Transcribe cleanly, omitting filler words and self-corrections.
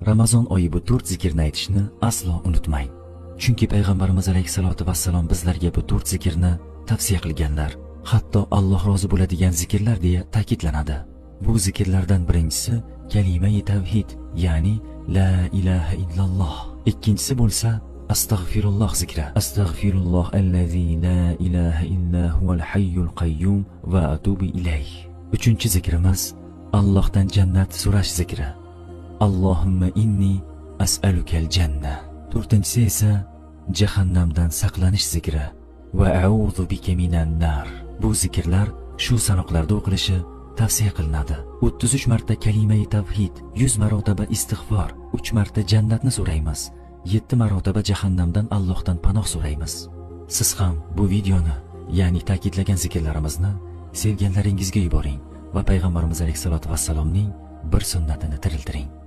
Ramazon oyi bu 4 zikrni aytishni aslo unutmang. Chunki payg'ambarimiz alayhisalotu vassalom bizlarga bu 4 zikrni tavsiya qilganlar. Hatto Alloh rozi bo'ladigan zikrlar deya ta'kidlanadi. Bu zikrlardan birinchisi kalimai tavhid, ya'ni la ilaha illalloh. Ikkinchisi bo'lsa astag'firulloh zikri. Astag'firulloh allazi la ilaha illa huval hayyul qayyum va atubu ilayh. Uchinchi zikrimiz Allohdan jannat so'rash zikri. Allohumma inni as'alukal janna. To'rtinchisi esa jahannamdan saqlanish zikri. Va a'udhu bika minan nar. Bu zikrlar shu sanoqlarda o'qilishi tavsiya qilinadi. 33 marta kalimai tavhid, 100 marotaba istig'for, 3 marta jannatni so'raymiz. 7 marotaba jahannamdan Allohdan panoh so'raymiz. Siz ham bu videoni, ya'ni ta'kidlagan zikrlarimizni sevganlaringizga yuboring va payg'ambarimiz alayhisolatu vassalomning bir sunnatini tiriltiring.